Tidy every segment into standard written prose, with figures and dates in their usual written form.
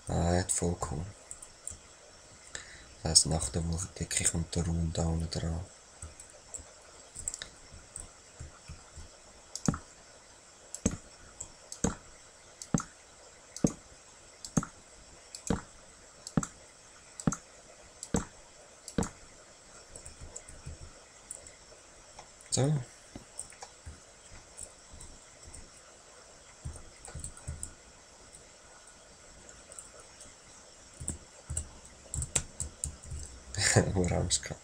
Ah, ja, voll cool. Das heisst, nach der Wolkendecke kommt der Raum da unten dran. So. Nur Angst gehabt.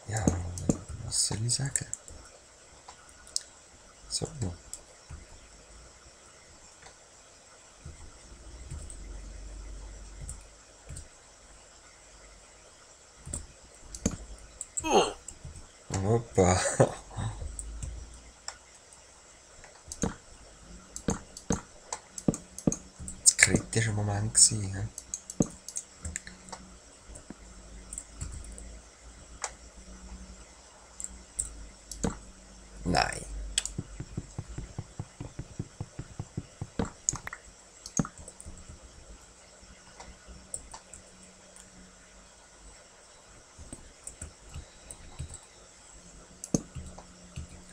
Ja, was soll ich sagen? So. Hoppa. Das war ein kritischer Moment. He? Nein.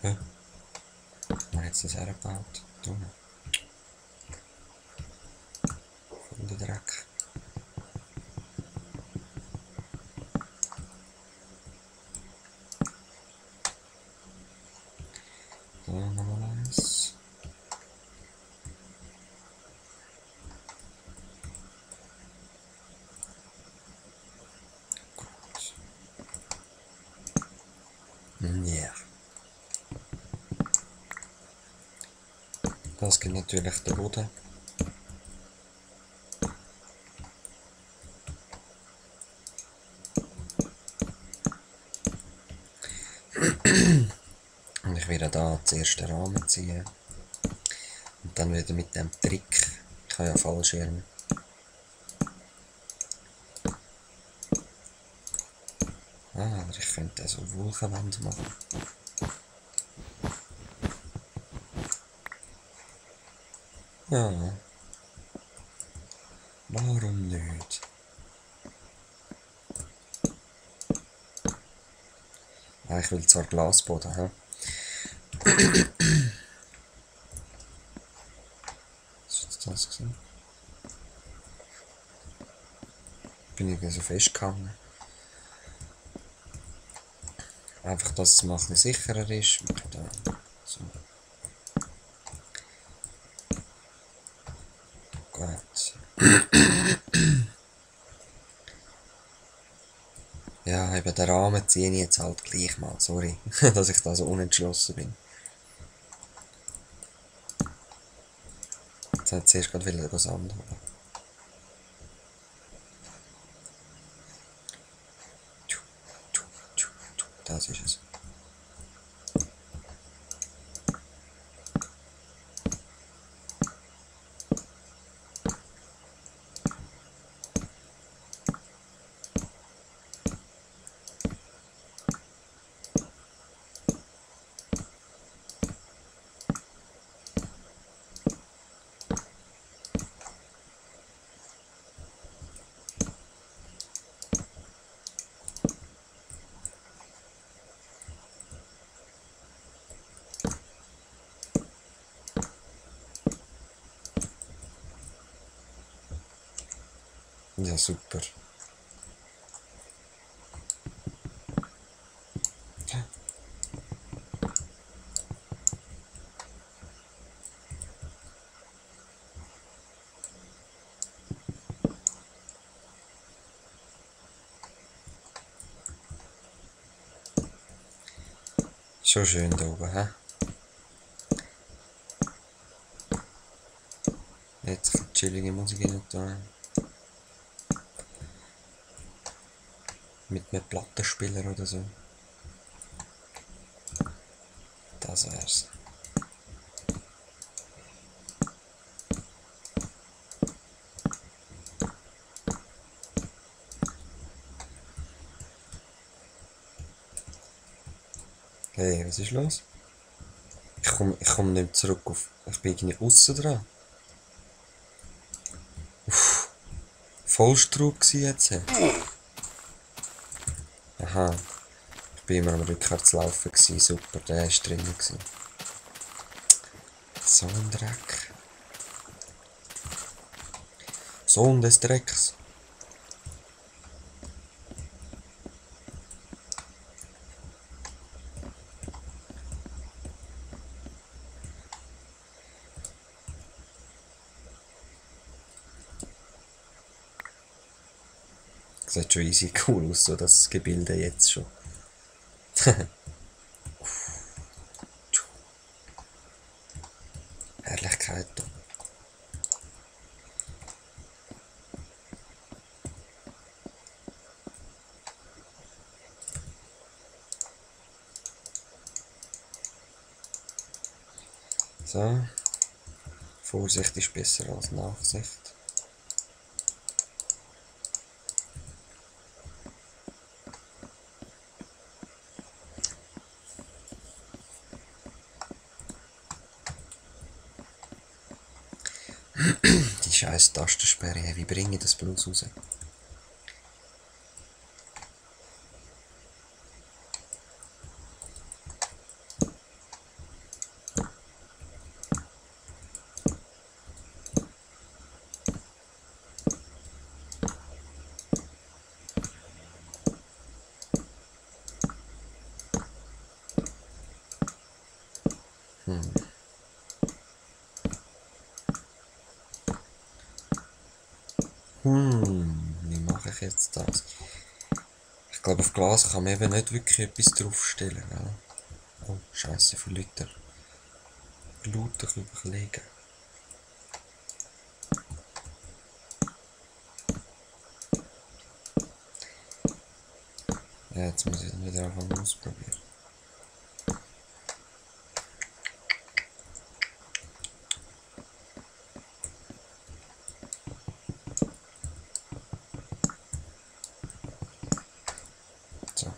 Hä? Wer hat das hergebaut? Du. Voll der Dreck. So, nochmal eins. Gut. Ja. Das gibt natürlich der Boden. Und ich werde da zuerst den Rahmen ziehen. Und dann wieder mit dem Trick. Ich habe ja Fallschirme. Ah, aber ich könnte so Wolkenwände machen. Ja. Warum nicht? Ah, ich will zwar Glasboden, hä? Was ist das gewesen? Bin ich so festgehangen. Einfach, dass es mal ein bisschen sicherer ist. Da. So. Gut. Ja, eben den Rahmen ziehe ich jetzt halt gleich mal. Sorry, dass ich da so unentschlossen bin. Jetzt hat zuerst gerade wieder das Sand holen. Das ist es. Ja, super. Schon schön da oben, hä? Jetzt ein chillige Musik rein da. Mit einem Plattenspieler oder so. Das wär's. Hey, was ist los? Ich komm nicht zurück auf... Ich bin irgendwie aussen dran. Uff, Vollstraub gsi jetzt. Aha. Ich bin immer am rückwärts laufen gsi. Super, der ist drinnen gsi. So ein Dreck. Sohn des Drecks. Sieht schon easy cool aus, so das Gebilde jetzt schon. Herrlichkeit. So. Vorsicht ist besser als Nachsicht. Die scheiß Tastensperre, wie bringe ich das bloß raus? Wie mache ich jetzt das? Ich glaube, auf Glas kann man eben nicht wirklich etwas draufstellen. Gell? Oh, scheiße, für Leute. Lauter überlegen. Ja, jetzt muss ich dann wieder anfangen ausprobieren. So.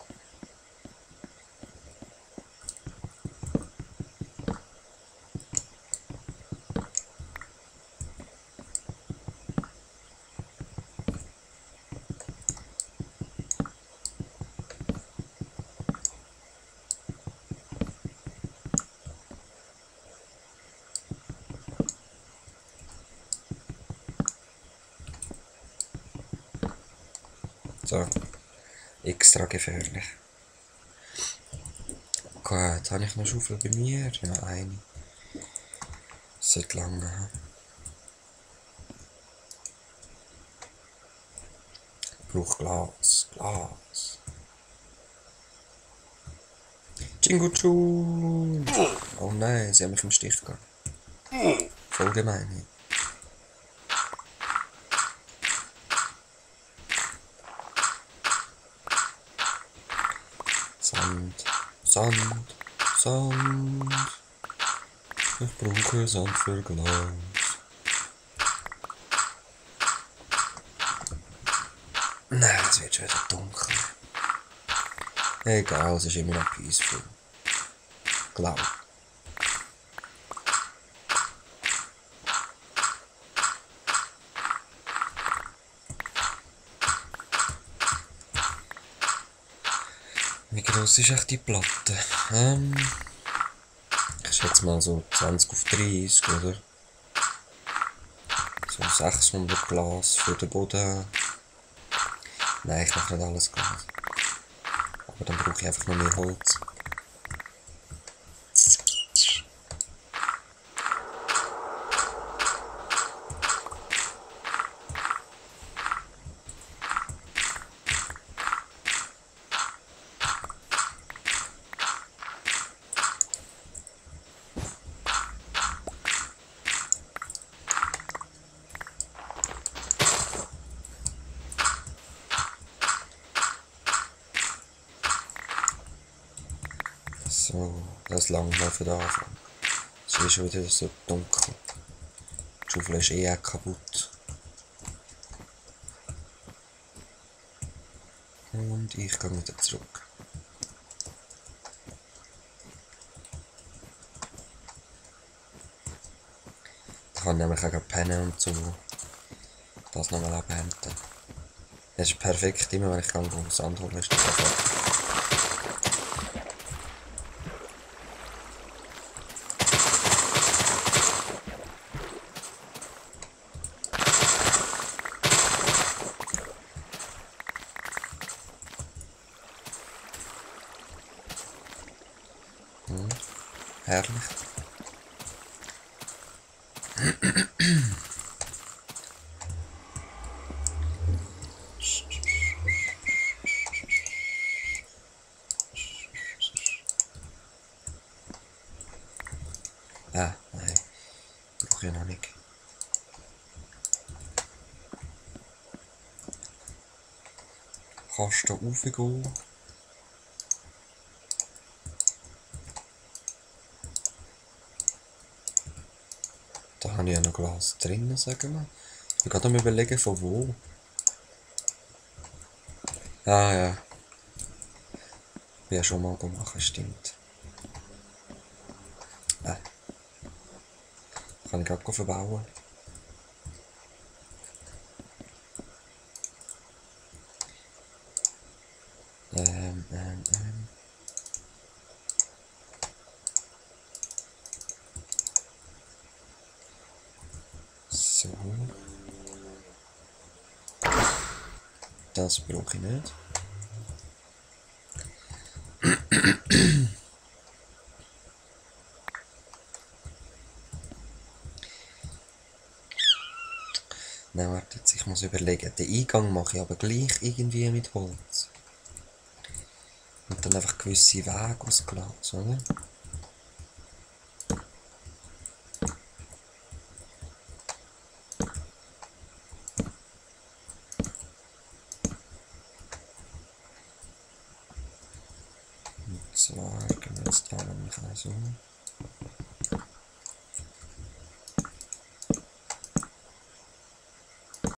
So. Extra gefährlich. Gut, habe ich noch Schaufel bei mir? Ja, eine. Das sollte lange haben. Ich brauche Glas. Glas. Jingu-Chun! Oh nein, sie haben mich im Stich gelassen. Voll gemein. Sand, Sand, Sand. Ich brauche Sand für Glas. Nein, es wird schon wieder dunkel. Egal, es ist immer noch peaceful. Glaub. Wie groß ist echt die Platte? Ich schätze mal so 20 auf 30, oder? So 600 Glas für den Boden. Nein, ich mache nicht alles Glas. Aber dann brauche ich einfach noch mehr Holz. So, das langt mal für den Anfang. Es ist schon wieder so dunkel. Die Schaufel ist eh auch kaputt. Und ich gehe wieder zurück. kann nämlich auch gerade pennen und so. Das nochmal abernten. Das ist perfekt, immer wenn ich kann Sand holen, ist das perfekt. Herrlich. Ah, nein. Brauche ich noch nicht. Kannst du raufgehen? Da habe ich ja noch Glas drin, sagen wir. Ich bin gerade am überlegen, von wo. Ah ja. Bin ja schon mal gemacht, stimmt. Kann ich gerade verbauen. Ähm. So. Das brauche ich nicht. Nein, warte jetzt, ich muss überlegen. Den Eingang mache ich aber gleich irgendwie mit Holz. Und dann einfach gewisse Wege aus Glas, oder? Und zwar gehen wir jetzt da nämlich auch so.